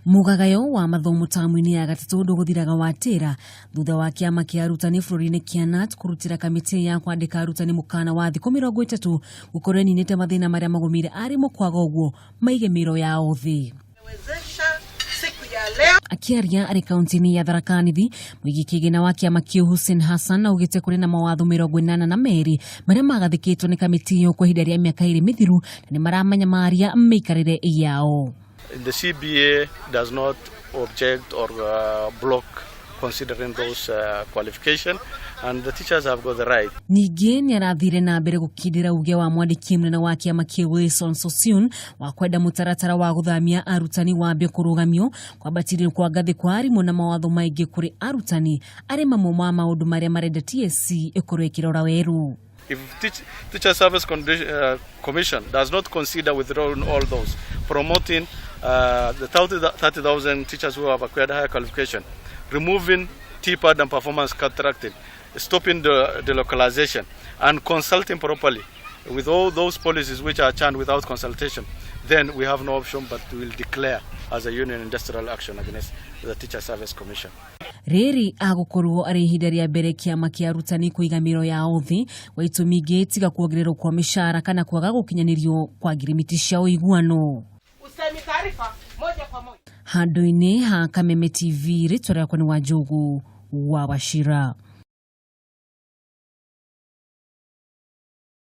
Mũgagayo wa mathomo tamu-inĩ ya gatatũ ndũgũthiraga watĩra thutha wa kĩama kĩa arutani bũrũri-inĩ kĩa KNUT kũrutĩra kamĩtĩ ya kwandĩka arutani mũkana wa thikũ 30 gũkorwo ĩninĩte mathĩna marĩa magũmĩire arimũ, kwaga ũguo maige mĩro yao thĩ. Akĩaria arĩ kaunti-inĩ ya Tharaka Nithi, mũigi kĩgĩna wa kĩama kĩu Hussein Hassan augĩte kũrĩ na mawatho 82 marĩa magathĩkĩtwo nĩ kamĩtĩ ĩyo kwa ihinda rĩa mĩaka 2 mĩthiru na nĩ maramanyamaria mĩikarĩre yao. The CBA does not object or block considering those qualification, and the teachers have got the right. Ningĩ nĩ arathire na mbere gũkindĩra uge wa mwandĩki mũnene wa kĩama kĩu Wilson Sossion wa kwenda mũtaratara wa gũthamia arutani wambie kũrũgamio, kwambatĩrio kwa ngathĩ kwa arimũ na mawatho maingĩ kũrĩ arutani arĩ mamwe ma maũndũ marĩa marenda TSC ĩkorwo ĩkĩrora werũ. If Teacher Service Commission does not consider withdrawing all those, promoting the 30,000 teachers who have acquired higher qualification, removing TPAD and performance contracting, stopping the delocalization, and consulting properly with all those policies which are churned without consultation, then we have no option but we will declare as a union industrial action against the Teacher Service Commission. Rĩrĩ agũkorwo arĩ ihinda rĩa mbere kĩama kĩa arutani kũiga mĩro yao thĩ wa itũmi ingĩ tiga kuongererwo kwa mĩcara kana kwaga gũkinyanĩrio kwa ngirimiti cia ũiguano. Handũ-inĩ ha Kameme TV, rĩtwa rĩakwa nĩ Wanjũgũ wa Wachira.